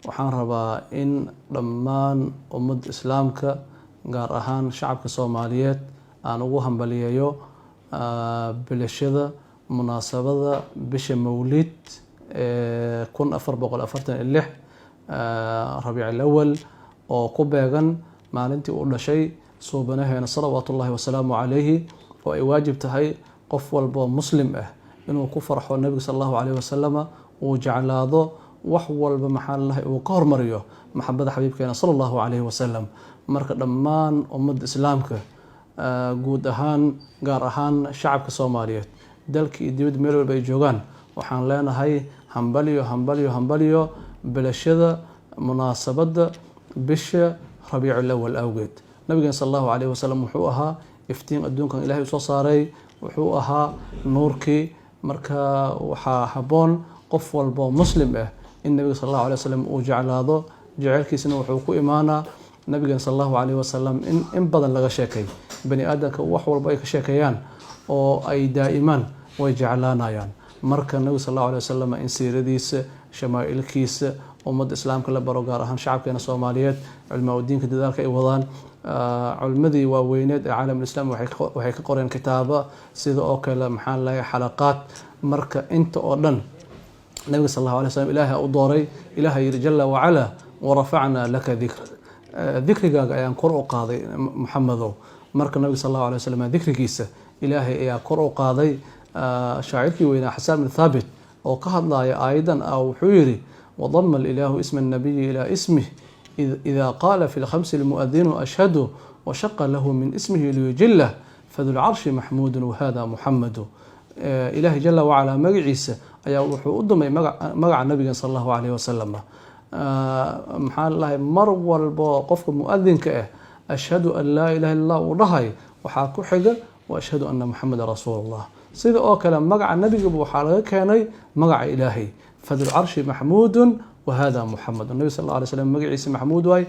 Waxaan rabaa in dhammaan ummadda Islaamka, gaar ahaan shacabka Soomaaliyeed, aan ugu hambaliyeeyo bilashada munaasabada bisha Mawlid 1446, Rabiic Alawal, oo ku beegan maalintii uu dhashay suubanaheena, salawaatu ullahi wasalaamu calayhi, oo ay waajib tahay qof walboo Muslim ah inuu ku farxo Nabiga sal Allahu calayhi wasalama, uu jeclaado wax walba, maxaa lalahay, uu ka hormariyo maxabada xabiibkeena sala Allahu calayhi wasalam. Marka dhammaan ummadda Islaamka guud ahaan, gaar ahaan shacabka Soomaaliyeed, dalka iyo dibadda, meel walba ay joogaan, waxaan leenahay hambalyo, hambalyo, hambalyo bilashada munaasabadda bisha Rabiiculawal awgeed. Nabigeen sal Allahu calayhi wasalam wuxuu ahaa iftiin adduunkan Ilahay usoo saaray, wuxuu ahaa nuurkii. Marka waxaa habboon qof walboo Muslim ah in Nabiga sal Allahu alay wasalam uu jeclaado. Jaceylkiisana wuxuu ku imaanaa nabigeen sal Allahu calayhi wasalam in badan laga sheekay. Bani aadamka wax walba ay ka sheekeeyaan oo ay daa'imaan way jeclaanayaan. Marka Nabiga sal Allahu alay wasalam in siiradiisa, shamaailkiisa ummadda Islaamka la baro, gaar ahaan shacabkeena Soomaaliyeed, culmaa udiinka dadaalka ay wadaan, culimadii waaweyneed ee caalamulislaam waxay ka qoreen kitaaba, sida oo kale, maxaa lahay, xalaqaad. Marka inta oo dhan Nabiga sal Allahu alay slam Ilaahay u dooray. Ilahay yiri jala wacala: "Warafacnaa laka dikra", dikrigaaga ayaan kor u qaaday, Muxamedow. Marka Nabiga sal Allahu alay wasalam dikrigiisa Ilaahay ayaa kor u qaaday. Shaacirkii weynaa Xasaan bin Thaabit oo ka hadlaya aayadan ah wuxuu yiri: "Wadama alilaahu isma annabiyi ilaa ismih ida qaala fi lkhamsi lmuadinu ashhadu, washaqa lahu min ismihi liyujilah, fadu lcarshi maxmuudu wahada Muxamadu." Ilaahay jala wacalaa magaciisa ayaa wuxuu u dumay magaca nabigan sal Allahu alayh wasalam. Maxaa lalahay, mar walbo qofka muadinka ah "ashhadu an laa ilaha illa Allah" uu dhahay, waxaa ku xiga "wa ashhadu ana Muxameda rasuul Allah". Sida oo kale magaca nabigaba waxaa laga keenay magaca Ilaahay: "Fadulcarshi maxmuudun wahada Muxamed". Nabi sal alla alay slam magaciisa Maxmuud waaye,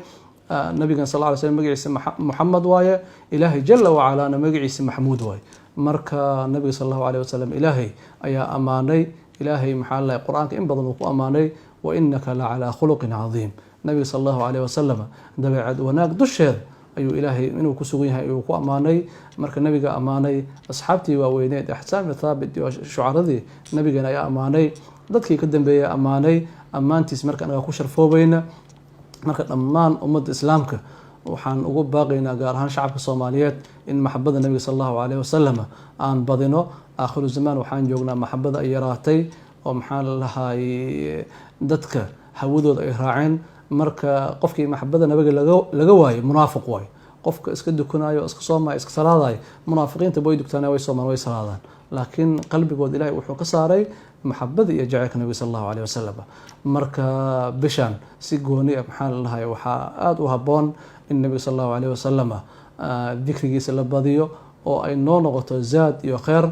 nabigan sal ly slam magaciisa Muxamed waaye, Ilaahay jala wacalaana magaciisa Maxmuud waaye. Marka nabiga sal Allahu aleyh wasalam Ilaahay ayaa ammaanay. Ilaahay, maxaa lalahay, Qur-aanka in badan uu ku ammaanay: "Wa inaka la calaa khuluqin cadiim". Nabiga sal Allahu aleyh wasalam dabeecad wanaag dusheeda ayuu Ilaahay inuu ku sugan yahay ayuu ku ammaanay. Marka nabiga ammaanay, asxaabtii waaweyneed, Xasaan bin Thaabit iyo shucaradii nabigeena ayaa ammaanay, dadkii ka dambeeyay ammaanay ammaantiis. Marka anaga ku sharfoobayna. Marka dhammaan ummadda Islaamka waxaan ugu baaqaynaa, gaar ahaan shacabka Soomaaliyeed, in maxabada nabiga sal Allahu aleyh wasalam aan badino. Aakhiru zamaan waxaan joognaa maxabada ay yaraatay, oo, maxaa lalahay, dadka hawadooda ay raaceen. Marka qofkii maxabada nabiga laga waayo munaafiq waayo. Qofka iska dukanaayo, iska soomayo, iska salaadayo, munaafiqiinta way dugtaan, way soomaan, way salaadaan, laakiin qalbigood Ilahay wuxuu ka saaray maxabada iyo jaceylka nabiga sal Allahu aleyh wasalam. Marka bishan si gooni ah, maxaa lalahay, waxaa aada u habboon in nabiga sal Allahu aleyh wasalam dikrigiisa la badiyo oo ay noo noqoto zaad iyo kheer.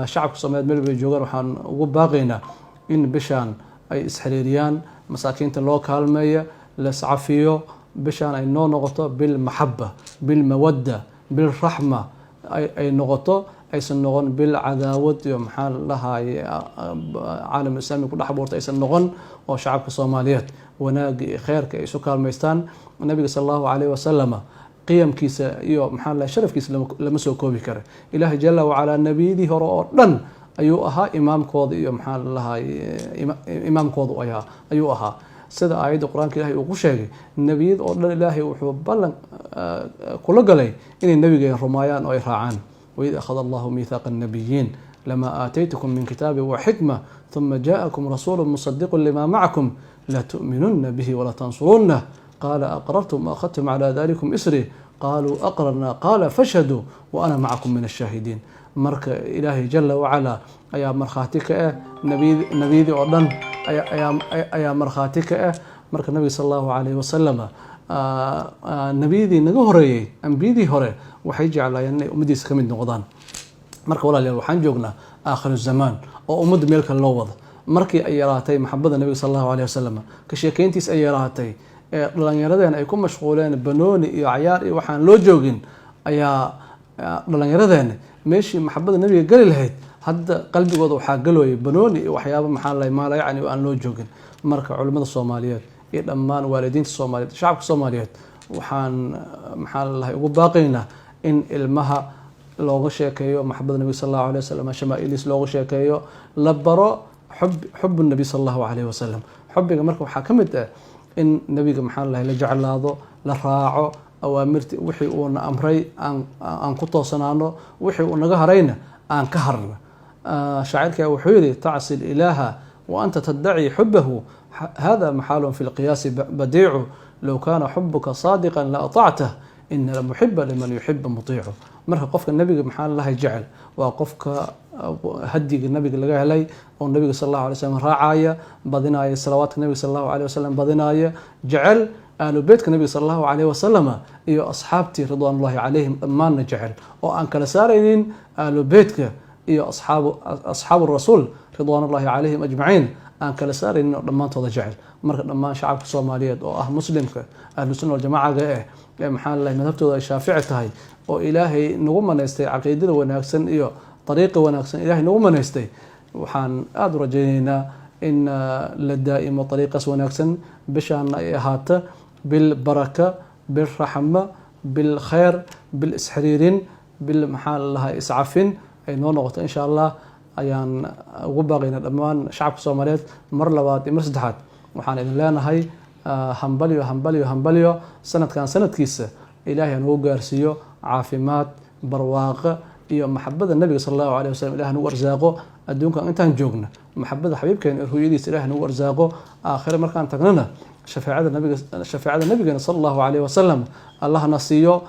Shacabka Soomaliyeed meel bay joogaan waxaan ugu baaqaynaa in bishaan ay isxiriiriyaan, masaakiinta loo kaalmeeya, laiscafiyo, bishaan ay noo noqoto bil maxaba, bil mawadda, bil raxma ay noqoto, aysan noqon bil cadaawad iyo, maxaa la dhahay, caalam islaami ku dhex abuurta aysan noqon, oo shacabka Soomaaliyeed wanaagga iyo kheerka ay isu kaalmaystaan. Nabiga sal Allahu caleyh wasalama qiyamkiisa iyo, maxaa la, sharafkiisa lama soo koobi kara. Ilaahay jala wacalaa nebiyadii hore oo dhan ayuu ahaa imaamkooda iyo, maxaa la dhahay, imaamkooda ayuu ahaa, sida aayadda Qur-aanka Ilahay uu ku sheegay. Nebiyada oo dhan Ilaahay wuxuu ballan kula galay inay nabigeen rumaayaan oo ay raacaan: "Waid akhada Allahu miithaaqa annabiyiin lama aataytukum min kitaabi waxikma huma jaakum rasuulu musadiqu lima macakum latu'minuna bihi walatansurunah qaala aqrartum waakhadtum cala dalikum isri qaluu aqrarna qaala fashhaduu wa ana macakum min ashaahidiin". Marka Ilaahay jala wacalaa ayaa markhaati ka ah, nebiyadii oo dhan ayaa markhaati ka ah. Marka nabiga sal Allahu calayhi wasalama, nebiyadii naga horeeyey, ambiyadii hore, waxay jeclaayeen inay ummaddiisa ka mid noqdaan. Marka walaalayaal, waxaan joognaa aakhiru zamaan oo ummadda meel kale loo wado. Markii ay yaraatay maxabada nabiga sal Allahu alayh wasalam, ka sheekeyntiis ay yaraatay, ee dhalinyaradeen ay ku mashquuleen banooni iyo cayaar iyo waxaan loo joogin, ayaa dhalinyaradeen meeshii maxabada nabiga geli lahayd hadda qalbigooda waxaa galooyay banooni iyo waxyaaba, maxaa la maala, yacni, aan loo joogin. Marka culimmada Soomaaliyeed Iyo dhammaan waalidiinta Soomaaliyeed, shacabka Soomaaliyeed, waxaan, maxaa lalahay, ugu baaqaynaa in ilmaha looga sheekeeyo maxabada Nabiga sal Allahu alay wasalam, shamaailiis looga sheekeeyo, la baro xub nabiy sal Allahu alayh wasalam. Xubiga marka waxaa ka mid ah in Nabiga, maxaa lalahay, la jeclaado, la raaco awaamirti, wixii uuna amray aan ku toosanaano, wixii uu naga harayna aan ka harno. Shaacirka wuxuu yihi: "Tacsi ilaaha wa anta taddaci xubahu, hada maxaalun fi lqiyaasi badiicu. Low kaana xubuka saadiqan la atactah, ina almuxiba liman yuxibu mutiicu." Marka qofka Nabiga, maxaa lalahay, jecel waa qofka hadiga Nabiga laga helay oo Nabiga sal Allahu alay slam raacaya, badinaya salawaadka Nabiga sal Allahu aleyh wasalam, badinaya, jecel ahlu beytka Nabiga sal Allahu aleyh wasalama iyo asxaabtii ridwaanullahi calayhim dhammaanna jecel, oo aan kala saaraynin ahlu beytka iyo asxaabu rasuul ridwaanullahi calayhim ajmaciin, aan kala saaraynin oo dhammaantooda jecel. Marka dhammaan shacabka Soomaaliyeed oo ah muslimka ahlu sunna waljamacaga ee, maxaa lalahay, madhabtooda ay Shaafici tahay, oo Ilaahay nagu manaystay caqiidada wanaagsan iyo dariiqa wanaagsan Ilahay nagu manaystay, waxaan aada u rajaynaynaa in la daa'imo dariiqaas wanaagsan. Bishaana ay ahaata bil baraka, bil raxma, bil khayr, bil isxiriirin, bil, maxaa lalahay, iscafin ay noo noqoto, insha Allah, ayaan ugu baaqaynaa dhammaan shacabka Soomaaliyeed. Mar labaad iyo mar saddexaad waxaan idin leenahay hambalyo, hambalyo, hambalyo. Sanadkan sanadkiisa Ilahay hanugu gaarsiiyo caafimaad, barwaaqo iyo maxabada Nabiga sal Allahu aleyh wasalam. Ilah nagu arsaaqo adduunkan intaan joogna maxabada xabiibkeena iyo ru'yadiisa. Ilahi nagu arsaaqo. Aakhire markaan tagnana shafeecada nabiga, shafeecada nabigeena sal Allahu aleyh wasalam, Allahna siiyo.